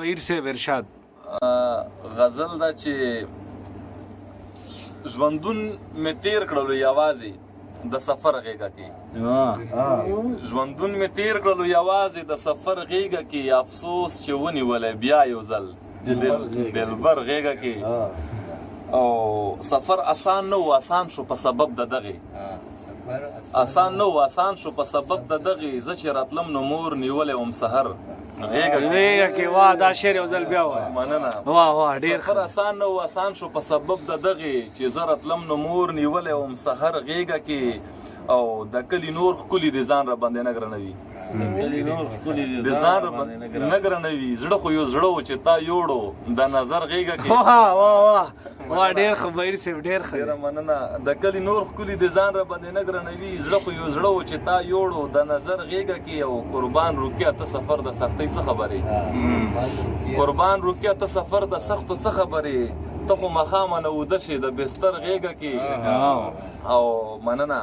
بهیر صاحب ارشاد. غزل دا چې ژوندون مې تیر کړلو یوازې د سفر غېږه کې، ژوندون مې تیر کړلو یوازې د سفر غېږه کې، افسوس چې ونیولی بیا یو ځل دلبر غېږه کې. او سفر اسان نه و، اسان شو په سبب د دغې، اسان نه و، اسان شو په سبب د دغې، زه چې راتلم نو مور نیولی وم سحر غېږه کې. غېږه کې، واه، دا شعر یو ځل بیا وایه. مننه. واه واه، ډېر سفر اسان نه و، اسان شو په سبب د دغې، چې زه راتلم نو مور نیولی وم سحر غېږه کې. او د کلي نور ښکلي دي ځان را باندې نه ګرانوي، د ځان را باندې نه ګرانوي، زړه خو یو زړه و چې تا یوړو د نظر غېږه کې. واه واه واه واه، ډېر ښه بهیر صاحب، ډېر ښه. ډېره مننه. د کلي نور ښکلي دي ځان را باندې نه ګرانوي، زړه خو یو زړه و چې تا یوړو د نظر غېږه کې. او قربان روکیا ته سفر د سختۍ څه خبرې، قربان روکیا ته سفر د سختو څه خبرې، ته خو ماښامه نه وده شې د بستر غېږه کې. او مننه.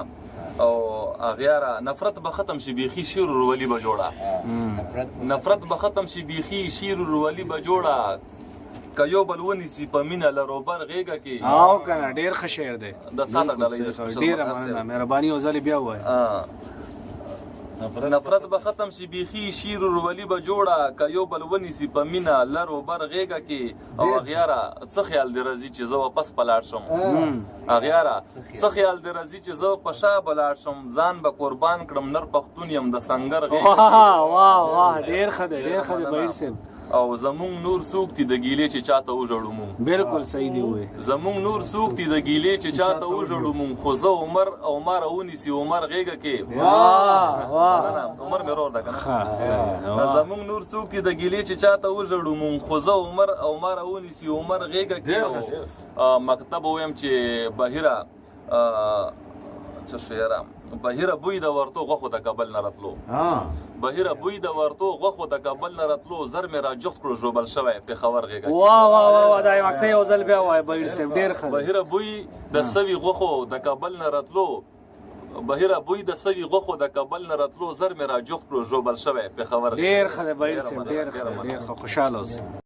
او اغیاره نفرت به ختم شي بیخي شیر ورولي به جوړه، نفرت به ختم شي بیخي شیر ورولي به جوړه، که یو بل ونیسي په مینه لروبر غېږه کې. او کنه، ډېر ښه شعر دی. د تا ته ډالۍ ده. ډېره مننه، مهرباني. یو ځل بیا ووایه. نفرت به ختم شي بیخي شیر ورولي به جوړه، که یو بل ونیسي په مینه لر و بر غېږه کې. او اغیاره څه خیال دې راځي چې زه واپس په لاړ شم، اغیاره څه خیال دې راځي چې زه په شا به لاړ شم، ځان به قربان کړم نر پښتون یم د سنګر غېږه. واه واه واه، ډېر ښه دی، ډېر ښه دی بهیر صاحب. او زمونږ نور څوک دي د ګیلې چې چاته وژړو مونږ؟ بالکل صحیح دی وې. زمونږ نور څوک دي د ګیلې چې چاته وژړو مونږ، خو زه عمر او ما راونیسي عمر غېږه کې. واه واه. عمر مې ورور ده که نه؟ زمونږ نور څوک دي د ګیلې چې چاته وژړو مونږ، خو زه عمر او ما راونیسي عمر غېږه کې. او مکتب ویم چې بهیره څه شو یاره، بهیره بوی د ورتو غوښو د کابل نه راتلو، بهیره بوی د ورتو غوښو د کابل نه راتلو، زر مې را جوخت کړو ژوبل شوی پېښور غېږه. واه واه واه واه، دا مکتب یو ځل بیا وایه بهیر صاحب، ډېر ښه. بهیره بوی د سوي غوښو د کابل نه راتلو، بهیره بوی د سوي غوښو د کابل نه راتلو، زر مې را جوخت کړو ژوبل شوی پېښور. ډېر ښه دی بهیر صاحب، ډېر ښه، ډېر ښه، خوشحاله اوسئ.